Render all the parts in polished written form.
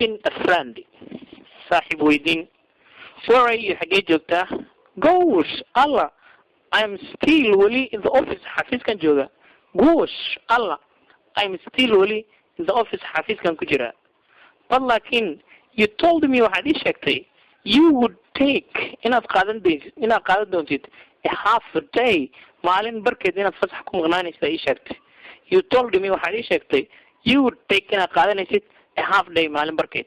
Asking a friend, saaxiib weydiin. Where are you? Xaggee joogtaa? Gosh, Allah, I'm still, weli, in the office, xafiiskan jooga. Gosh, Allah, I'm still, weli, in the office, xafiiskan ku jira. But, laakiin, you told me, waxaad ii sheegtay, you would take, inaad qaadan daysid, inaad qaadan doontid, a half a day, maalin barkeed inaad fasax ku maqnaanaysa ii sheegtay. You told me, waxaad ii sheegtay, you would take, inaad qaadanaysid, a half day, maalin barkeed.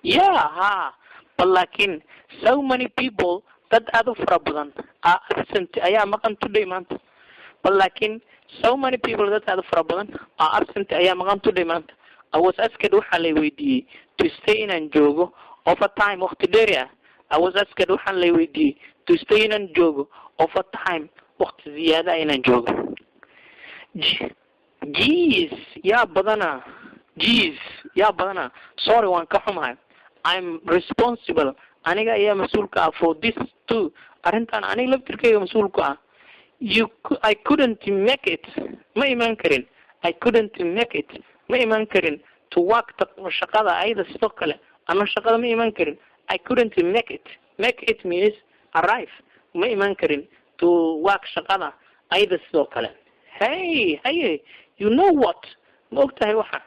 Yeah, ha. But, laakiin, so many people, dad aada u fara badan, are absent, ayaa maqan, today, maanta. But, laakiin, so many people, dad aada u fara badan, are absent, ayaa maqan, today, maanta. I was asked, waxaa lay weydiiyey, to stay, inaan joogo, over time, waqti dheeri ah. I was asked, waxaan lay weydiiyey, to stay, inaan joogo, over time, waqti ziyaada ah inaan joogo. Jeez, yaa badana. Jeez, yaa badana. Sorry, waan ka xumahay. I'm responsible, aniga ayaa mas-uulka ah, for this too, arrintan aniga laftirkayga mas-uul ku ah. I couldn't make it, ma imaan karin. I couldn't make it, ma imaan karin, to work, shaqada, ayada, sidoo kale ama shaqada ma imaan karin. I couldn't make it. Make it means arrive. Ma imaan karin to work, shaqada, ayada, sidoo kale. Hey, haye, you know what? Ma og tahay waxa?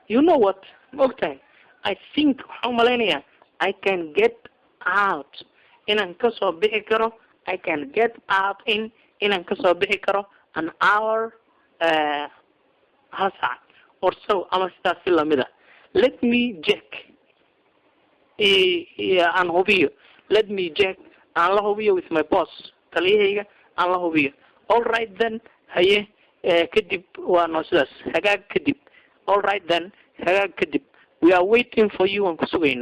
You know what? Ma og tahay? I think, waxaan umalaynayaa, I can get out, inaan kasoo bixi karo. I can get out in, inaan kasoo bixi karo, an hour, hal saac, or so, ama sidaas si lamid a. Let me check, aan hubiyo. Let me check, aan la hubiyo, with my boss, taliyahayga aan la hubiyo. All right then, haye kadib waa noo sidaas, hagaag kadib. All right then, hagaag kadib. We are waiting for you, waan ku sugaynaa.